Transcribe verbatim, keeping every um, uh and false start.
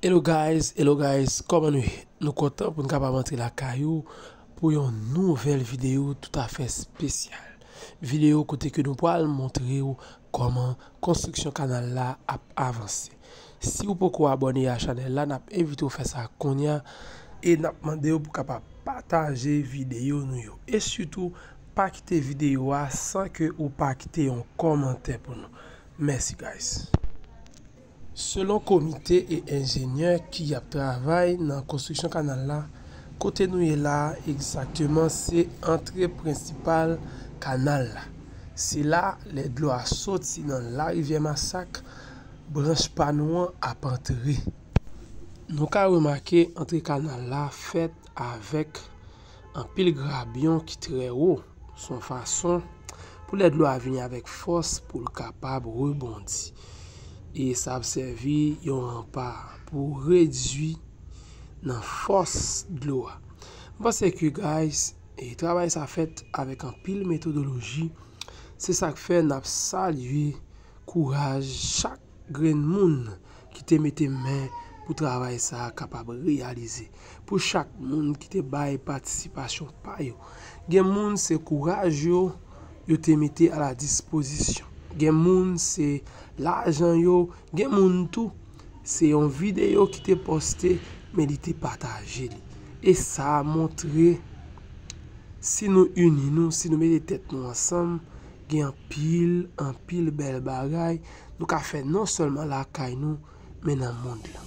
Hello guys, hello guys, kòman nou ye? Nou kontan pou n kapab antre lakay ou pou yon nouvèl videyo toutafè espesyal. Videyo kote ke nou pral montre w kòman konstriksyon kanal la ap avanse. Si w poko abòne a chanèl la, n ap envite w fè sa kounye a e n ap mande w pou kapab pataje videyo nou yo. E sitou, pa kite videyo a san ke ou pa kite yon kòmantè pou nou. Mèsi guys. Selon komite e enjenyè ki ap travay nan konstriksyon kanal la, kote nou ye la a egzakteman se antre prensipal kanal la. Se la lè dlo a soti nan larivyè Masak, branch pa nou an ap antre. Nou ka remake antre kanal la fèt avèk anpil grabyon ki trè wo. Se yon fason pou lè dlo a vini avèk fòs pou l kapab rebondi. E sa ap sèvi yon ranpa pou redui nan fòs dlo a. M panse ke, guys, e travay sa fèt avèk anpil metodoloji. Se sa k fè n ap salye kouraj chak grenn moun ki te mete men pou travay sa a kapab reyalize, pou chak moun ki te bay patisipasyon pa yo. Gen moun se kouraj yo, yo te mete a la dispozisyon. Gen moun se lajan yo, gen moun tou se yon videyo ki te poste, men li te pataje li. E sa a montre, si nou ini nou, si nou mete tèt nou ansanm, gen anpil, anpil bèl bagay nou ka fè non sèlman lakay nou, men nan mond lan.